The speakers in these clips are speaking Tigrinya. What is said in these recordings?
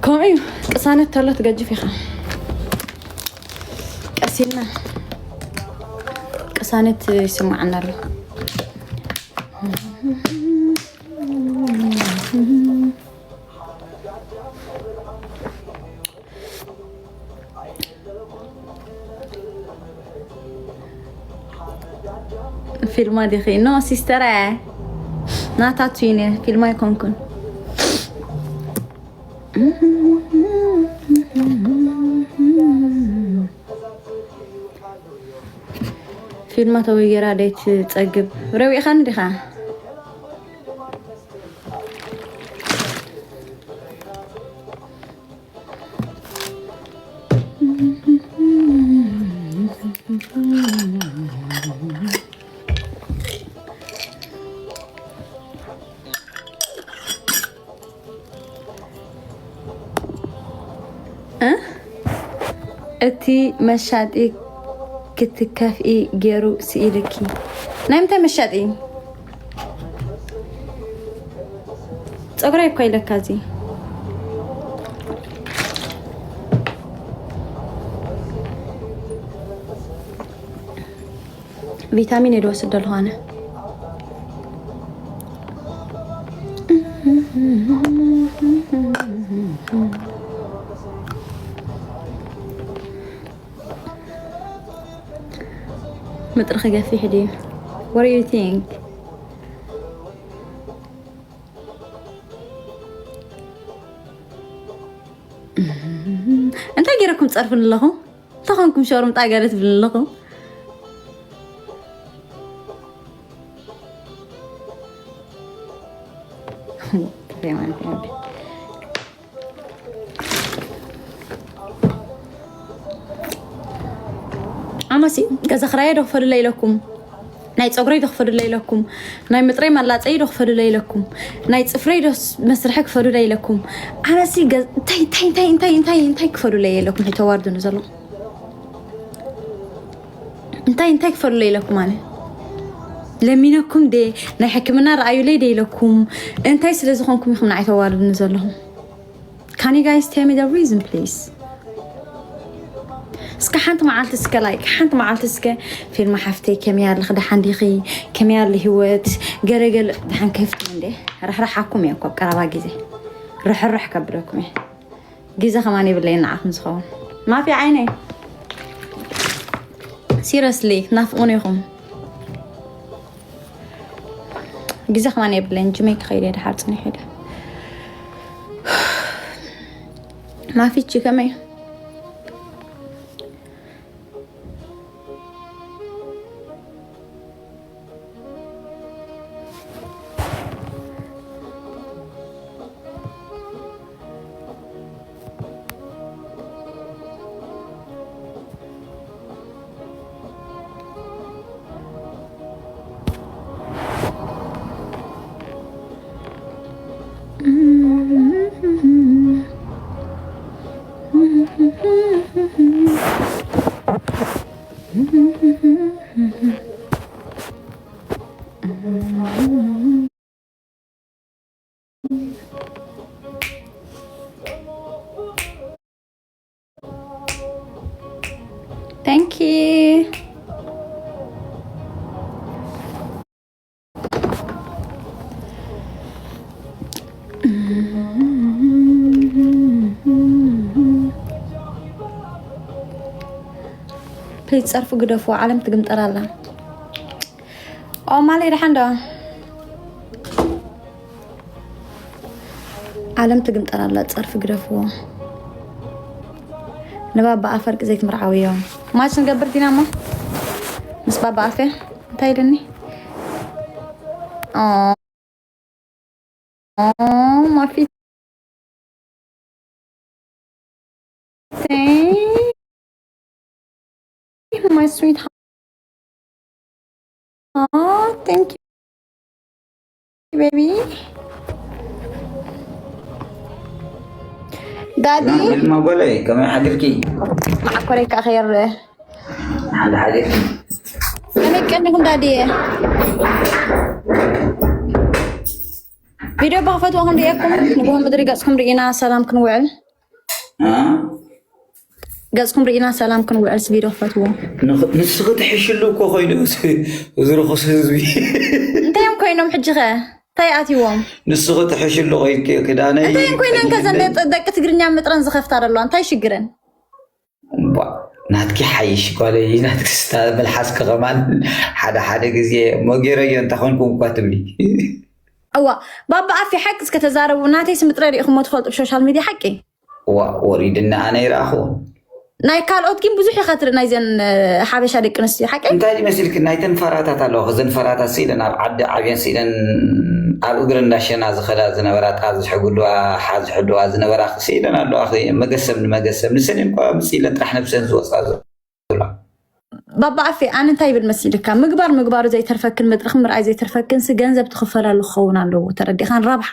ከምኡ እዩ። ቅሳነት ተሎ ትገጅፍ ኢኻ። ቀሲልና ቅሳነት ይስማዓና ኣሎ። ፊልማ ዲኺ? ኖ ሲስተር፣ ናታቱ ኢነ ፊልማ ኣይኮንኩን። ፊልማ ተወይ ገይራ ደይ ትጸግብ። ረዊእኻኒ ዲኻ? እ? እቲ መሻጢ ክትከፍኢ ገይሩ ስኢልኪ። ናይ ምንታይ መሻጢ? ጸጉረይ እኮ ኢለካ እዚ። ቪታሚን እየ ዝወስድ ዘለኹ ኣነ። ምጥርኺ ገፊሕ ድዩ? What do you think? እንታይ ገይረኩም ትጸርፉኒ ኣለኹም? እንታይ ኮንኩም ሸርሙጣ ገለ ትብሉ ኣለኹም? ኣመሲ ገዛ ክራየ ዶ ክፈሉለይ ኢለኩም፣ ናይ ፀጉረይ ዶ ክፈሉለይ ኢለኩም፣ ናይ ምጥረይ መላፀይ ዶ ክፈሉለይ ኢለኩም፣ ናይ ፅፍረይ ዶ መስርሒ ክፈሉለይ ኢለኩም። ኣነሲ ገ- እንታይ እንታይ እንታይ እንታይ እንታይ እንታይ ክፈሉለይ ኢለኩም። ተዋርዱኒ ዘለኹም እንታይ እንታይ ክፈሉለይ ኢለኩም። ኣነ ለሚነኩም ደ ናይ ሕክምና ረኣዩለይ ደ ኢለኩም። እንታይ ስለ ዝኾንኩም ኢኹም ንዓይ ተዋርዱኒ ዘለኹም? Can you guys tell me the reason, please? እስከ ሓንቲ መዓልቲ እስከ ላይክ ሓንቲ መዓልቲ እስከ ፊልማ ሓፍተይ ከመይ ኣለኺ፣ ደሓን ዲኺ፣ ከመይ ኣሎ ህይወት፣ ገለገለ። ደሓን ከፍትም እንዴ? ርሕርሓኩም እየ እኮ ኣብ ቀረባ ግዜ ርሕርሕ ከብለኩም እየ። ግዜ ከማን የብለይ ንዓኹም ዝኸውን። ማፊ ዓይነይ ሲረስሊ ናፍቑን ኢኹም። ግዜ ከማን የብለይን። ጅመይ ክኸይድ እየ፣ ድሓር ጽኒሕ ኢለ። ማፊቺ ከመይ? Thank you. ፕሊዝ ጸርፊ ግደፉ፣ ዓለም ትግምጠር ኣላ። ኦ ማለይ ደሓን ዶ? ዓለም ትግምጠር ኣላ፣ ጸርፊ ግደፍዎ። ንባባ ኣፈርቂ ዘይትምርዓውዮ። ማች ንገብር ዲና እሞ ምስ ባባ ኣፌ እንታይ ኢልኒ? ኦ ማፊ Thank you, my sweetheart. Thank you, baby. ዳዲ ሰላም፣ ኤልማ ጓለይ፣ ከመይ ሓዲርኪ? ማዕኮረይ ከኣ ኸየር። ሓንቲ ሓዲርኪ? ከመይ ቀኒኹም ዳዲየ? ቪድዮ ብኽፈትዎ ክንርእየኩም፣ ንግሆ ምድሪ ገጽኩም ርኢና ሰላም ክንውዕል። አ? ገጽኩም ርኢና ሰላም ክንውዕል ስ ቪድዮ ክፈትዎ። ንኽ- ንስኺ ትሕሽሉ እኮ ኮይኑ እዚ ርኹስ ህዝቢ። እንታይ እዮም ኮይኖም ሕጂ ኸ? እንታይ ኣትዎም? ንስኺ ትሕሽሉ ኮይንኪ ክዳነይ እንታይ እዮም ኮይነን ከ ዘን ቀይርለይ። ደቂ- ደቂ ትግርኛ ምጥረን ዝኸፍታ ደለዋ? እንታይ ሽግረን? እምቧ፣ ናትኪ ሓይሽ ጓለይ፣ ናትኪ ስታ መልሓስኪ ከማን ሓደ ሓደ ግዜ ሞጌረዮ እንተ ኮንኩም እኳ ትብሊ። እዋ፣ ባባ ኣፊ ሓቂ እስከ ተዛረቡ። ናተይ ስምጥረ ሪኢኹሞ ትፈልጡ ብሶሻል ሚድያ ሓቂ? ዋ፣ ወሪድና ኣነ ይረኣኹ። ናይ ካልኦት ግን ብዙሕ ኢኻ ትርኢ ናይዘን እ፣ ሓበሻ ደቂ ኣንስትዮ ሓቂ? እንታይ ድዩ መሲልኪ? ናይተን ፈራታት ኣለዋ። ከዘን ፈራታት ስኢለን ኣብ ዓዲ ዓብየን ስኢለን ኣብ እግሪ እንዳሸና ዝኸዳ ዝነበራ ጣብ ዝሕጉድዋ ሓ ዝሕድዋ ዝነበራ ስኢለን ኣለዋ። መገሰብ ንመገሰብ ንሰን እኳ ምፅኢለን ጥራሕ ነብሰን ዝወፃ ዘሎ። ባባ ኣፌ ኣነ እንታይ ይብል መሲልካ፣ ምግባር ምግባሩ ዘይተርፈክን ምጥርኽ ምርኣይ ዘይተርፈክን ሲ ገንዘብ ትኽፈላሉ ክኸውን ኣለዎ። ተረዲኻን? ረብሓ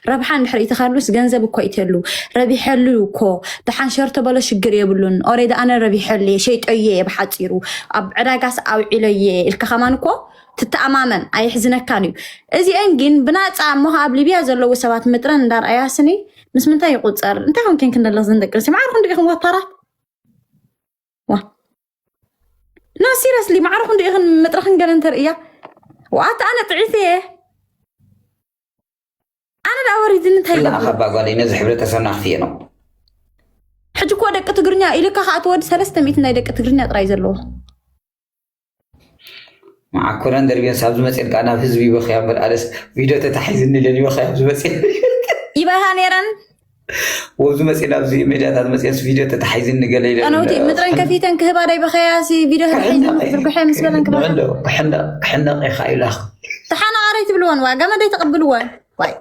ረብሓ እንድሕር ኢትኻሉስ ገንዘብ እኮ ኢትሉ ረቢሐሉ እኮ። ደሓን ሸር ተበሎ ሽግር የብሉን። ኦሬዲ ኣነ ረቢሐሉ እየ፣ ሸይጠዮ እየ ብሓፂሩ፣ ኣብ ዕዳጋስ ኣውዒለዮ እየ ኢልካ ከማን እኮ ትተኣማመን፣ ኣየሕዝነካን እዩ። እዚአን ግን ብናፃ እሞ ኣብ ሊብያ ዘለዉ ሰባት ምጥረን እንዳርኣያ ስኒ ምስ ምንታይ ይቁፀር? እንታይ ኮንኬን ክንደለኽ ዘን ደቂ ኣንስትዮ ማዕርኹም ዶ ኢኹም ወታራት? ዋ ኖ ሲረስሊ ማዕርኹም ዶ ኢኽን ምጥረኽን ገለ እንተርእያ? ዋኣተ ኣነ ጥዒት እየ። ኣነ ደኣ ወሪድኒ እንታይ ክላ ይገብር? ካብ ጓለይ ነዚ ሕብረተሰብና ክፍየ ነው። ሕጂ እኮ ደቂ ትግርኛ ኢልካ ከዓ እቲ ወዲ ሰለስተ ሚእቲ ናይ ደቂ ትግርኛ ጥራይ ዘለዎ። መዓኮረን ደርቢዮን ሳብ ዝመፅእ ቃ ናብ ህዝቢ ይበኽያ እምበር ኣነስ ቪድዮ ተታሒዝኒ ኢለን ይበኽያ ኣብ ዝመፅእ። ይበኻ ነይረን። ወብዚ መፅእ ናብዚ ሚድያታት መፅአንስ ቪድዮ ተታሒዝኒ ገለ ኢለን ቀነውቲ ምጥረን ከፊተን ክህባ ዳይ በኸያ ሲ ቪድዮ ተታሒዝኒ ዝርጉሐ ምስ በለን ክበኻ። ክሕነቕ ኢኻ ኢላኽ። ተሓናቓረይ ትብልወን ዋ ገመደይ ተቐብልወን። ዋይ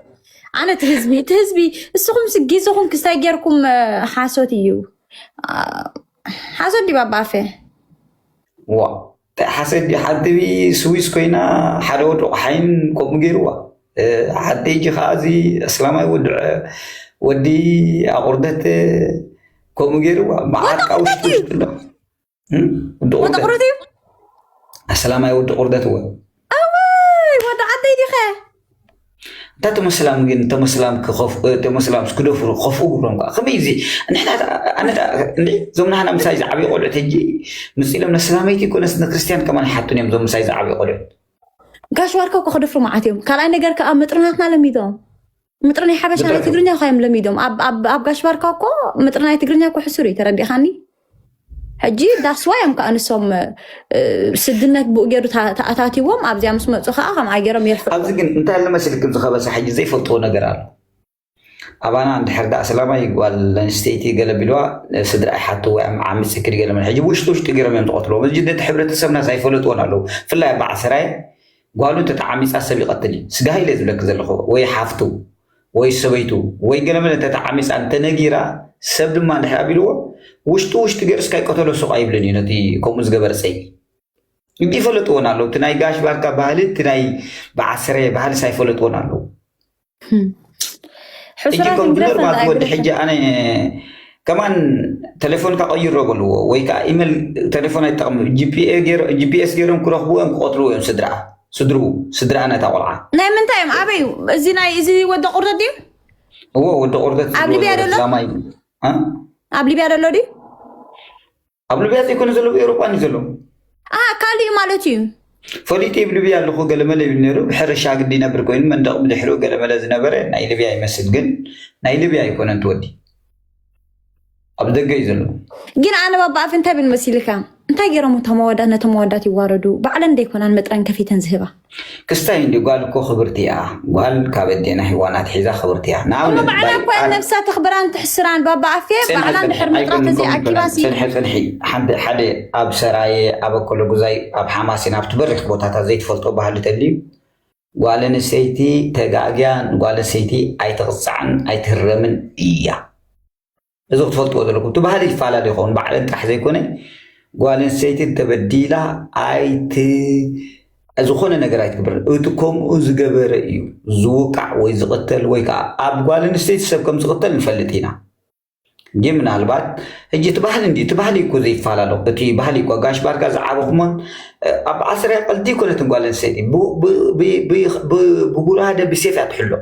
ኣነ እቲ ህዝቢ እቲ ህዝቢ እስኹም ስ ጊዜኹም ክስታይ ጌርኩም እ፣ ሓሶት እዩ። አ፣ ሓሶት ዲባ ባፌ? ዋ እንታይ ሓሰድ ሓንቲ ስዊስ ኮይና ሓደ ወዲ ቆሓይን ከምኡ ገይርዋ። እ፣ ሓንቲ እጂ ከዓ እዚ እስላማይ ወዲ ወዲ ኣቁርደት ከምኡ ገይርዋ። መዓርቃ ውሽጢ ውሽጢ ኣሎ። እም? ወዲ ወዲ ቁርደት ቁርደት እዩ። ኣስላማይ ወዲ ቁርደት እወ። ኣወይ ወዲ ዓደይ ዲኸ? እንታይ ተመስላም ግን ተመስላም ክኸፍ- ተመስላም ክደፍሩ ክኸፍኡ ግብሮም ከዓ ከመይ እዚ ንሕና ኣነ እንዲ እዞም ናህና ምሳይ ዝዓብዩ ቆልዑት ሕጂ ምስ ኢሎም ነስላመይቲ ኮነስ ንክርስትያን ከማን ይሓቱን እዮም እዞም ምሳይ ዝዓብዩ ቆልዑት። ጋሽ ዋርካ እኮ ክደፍሩ መዓት እዮም። ካልኣይ ነገር ከዓ ምጥርናትና ለሚዶም ምጥሪ ናይ ሓበሻ ናይ ትግርኛ እኳ እዮም ለሚዶም ኣብ- ኣብ ኣብ ጋሽ ባርካ እኮ ምጥሪ ናይ ትግርኛ እኮ ሕሱር እዩ ተረዲኻኒ። ሕጂ ዳስዋ እዮም ከዓ ንሶም እ፣ ስድነት ብኡ ገይሩ ታ- ተኣታቲዎም ኣብዚኣ ምስ መፁ ከዓ ከምኣ ገይሮም የልፍ ኣብዚ ግን እንታይ ኣሎ መሲልክን ዝኸበሰ ሕጂ ዘይፈልጥዎ ነገር ኣሎ። ኣባና እንድሕር ዳ እስላማይ ጓል ኣንስተይቲ ገለ ቢልዋ ስድራ ይሓትዋ እዮም ዓሚፅ ክዲ ገለ መለ ሕጂ ውሽጢ ውሽጢ ገይሮም እዮም ዝቐትልዎም። እዚ ነቲ ሕብረተሰብና ሳይፈለጥዎን ኣለዉ። ብፍላይ ኣብ ዓሰራየ ጓሉ እንተተዓሚፃ ሰብ ይቐትል እዩ። ስጋ ኢለ ዝብለክ ዘለኹ ወይ ሓፍቱ ወይ ሰበይቱ ወይ ገለ መለ እንተተዓሚፃ እንተነጊራ ሰብ ድማ እንድሕር ኣቢልዎ ውሽጢ ውሽጢ ገይሩ እስካይ ቀተሎ ሱቕ ኣይብልን እዩ ነቲ ከምኡ ዝገበረ ፀይ እንዲ ይፈለጥዎን ኣለዉ። እቲ ናይ ጋሽ ባርካ ባህሊ እቲ ናይ ብዓሰረ ባህሊ ሳይፈለጥዎን ኣለዉ። ሕጂ ሕሱራት ከም እንግዳ ዝነርባት ፈንታ ወዲ እግሪ ሕጂ ኣነ ከማን ቴሌፎንካ ቀይሮ በልዎ ወይ ከዓ ኢሜል ቴሌፎን ኣይጠቕም ጂፒኤስ ገይሮም ክረኽብዎ እዮም ክቐትልዎ እዮም ስድራ ስድርኡ ስድራ ነታ ቆልዓ ናይ ምንታይ እዮም ኣበይ እዩ? እዚ ናይ እዚ ወዲ ቁርደት ድዩ? እዎ ወዲ ቁርደት ኣብ ሊብያ ዘሎ? ላማይ ኣብ ሊብያ ዘሎ ድዩ? ኣብ ሊብያ ዘይኮነ ዘሎ ኤውሮጳን እዩ ዘሎ። ካልእ እዩ ማለት እዩ። ፈሊጡ ይብል ሊብያ ኣለኹ ገለመለ ይብል ነይሩ። ብሕርሻ ግዲ ይነብር ኮይኑ መንደቕ ብድሕሪኡ ገለመለ ዝነበረ ናይ ሊብያ ይመስል፣ ግን ናይ ሊብያ ኣይኮነን ትወዲ ኣብ ደገ እዩ ዘሎ። ግን ኣነ ባባ ኣፍ እንታይ ብል መሲልካ? እንታይ ገይሮም እቶም ኣወዳት ነቶም ኣወዳት ይዋረዱ? ባዕለን ደይኮናን መጥረን ከፊተን ዝህባ? ክስታይ እንዲ ጓል እኮ ክብርቲ እያ። ጓል ካብ ኣዴና ሂዋና ትሒዛ ክብርቲ እያ። ንኣብነት ባዕላ እኮ ነብሳ ተኽብራን ትሕስራን ባባ ኣፌ ባዕላ እንድሕር መጥራ ተዘይ ኣኪባሲ። ፅንሒ ፅንሒ ሓንቲ ሓደ ኣብ ሰራየ ኣብ ኣኮሎ ጉዛይ ኣብ ሓማሴን ኣብቲ በሪኽ ቦታታት ዘይትፈልጦ ባህሊ ተልዩ ጓል ኣንስተይቲ ተጋግያ ንጓል ኣንስተይቲ ኣይትቕፃዕን ኣይትህረምን እያ። እዚ ክትፈልጥዎ ዘለኩም እቲ ባህሊ ይፈላለ ይኸውን ባዕለን ጥራሕ ዘይኮነ ጓል ኣንስተይቲ እንተበዲላ ኣይቲ ዝኾነ ነገር ኣይትግበርን። እቲ ከምኡ ዝገበረ እዩ ዝውቃዕ ወይ ዝቕተል ወይ ከዓ ኣብ ጓል ኣንስተይቲ ሰብ ከም ዝቕተል ንፈልጥ ኢና። ግን ምናልባት ሕጂ እቲ ባህሊ እንዲ እቲ ባህሊ እኮ ዘይፈላለ እቲ ባህሊ እኮ ጋሽ ባርካ ዝዓበኹሞን ኣብ ዓስርያ ቀልዲ ይኮነትን ጓል ኣንስተይቲ ብጉራደ ብሴፍ እያ ትሕሎ።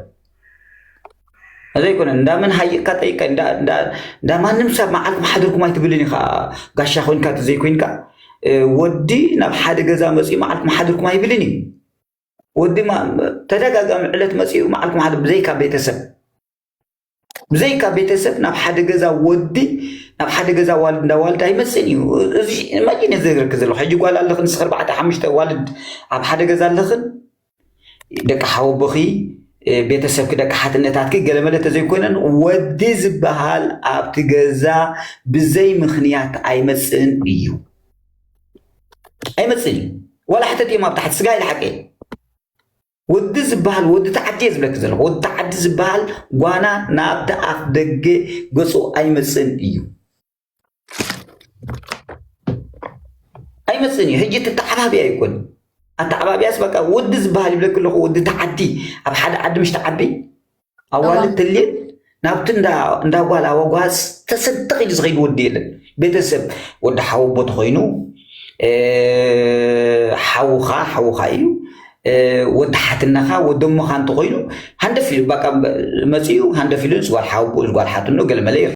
እዚ ኣይኮነን። እንዳ መን ሃይቕካ ጠይቀ፣ እንዳ፣ እንዳ፣ እንዳ ማንም ሰብ መዓልኩም ሓድርኩም ኣይትብልን ኢኻ። ጋሻ ኮይንካ ተዘይኮይንካ፣ እ፣ ወዲ ናብ ሓደ ገዛ መፂኡ መዓልኩም ሓድርኩም ኣይብልን እዩ። ወዲ ማ-፣ ተደጋጋሚ ዕለት መፂኡ መዓልኩም ሓደ ብዘይካ ቤተሰብ፣ ብዘይካ ቤተሰብ ናብ ሓደ ገዛ ወዲ፣ ናብ ሓደ ገዛ ዋልድ እንዳ ዋልድ ኣይመፅን እዩ። እዚ መን እዩ ዝነግረኪ ዘለኹ? ሕጂ ጓል ኣለኽን ንስኺ ኣርባዕተ ሓሙሽተ ዋልድ ኣብ ሓደ ገዛ ኣለኽን፣ ደቂ ሓወቦኺ፣ እ፣ ቤተሰብኪ፣ ደቂ ሓትነታትኪ ገለመለ ተዘይኮይነን ወዲ ዝበሃል ኣብቲ ገዛ ብዘይ ምኽንያት ኣይመፅእን እዩ። ኣይመፅእን እዩ። ዋላ ሕተት እዮም ኣብ ታሕቲ ስጋ ኢለ ሓቂ። ወዲ ዝበሃል፣ ወዲ ተዓዲ እየ ዝብለኪ ዘለኹ። ወዲ ተዓዲ ዝበሃል ጓና ናብቲ ኣፍ ደገ ገፁ ኣይመፅእን እዩ። ኣይመፅእን እዩ። ሕጂ እቲ ኣተዓባብያ ይኮን። ኣተዓባብያስ በቃ ወዲ ዝበሃል ይብለኪ ኣለኹ። ወዲ ተዓዲ ኣብ ሓደ ዓዲ ምሽ ተዓቢ ኣዋልድ ተልየን ናብቲ እንዳ፣ እንዳ ጓል ኣወጓዝ ተሰደቕ ኢሉ ዝኸይድ ወዲ የለን። ቤተሰብ ወዲ ሓወቦ ተኾይኑ፣ እ፣ ሓውኻ፣ ሓውኻ እዩ። እ፣ ወዲ ሓትነኻ፣ ወዲ እሞኻ እንተኾይኑ፣ ሃንደፍ ኢሉ፣ በቃ፣ መፂኡ ሃንደፍ ኢሉ፣ ንስ ጓል ሓወቦ፣ ንስ ጓል ሓትኖ፣ ገለመለ እዩ።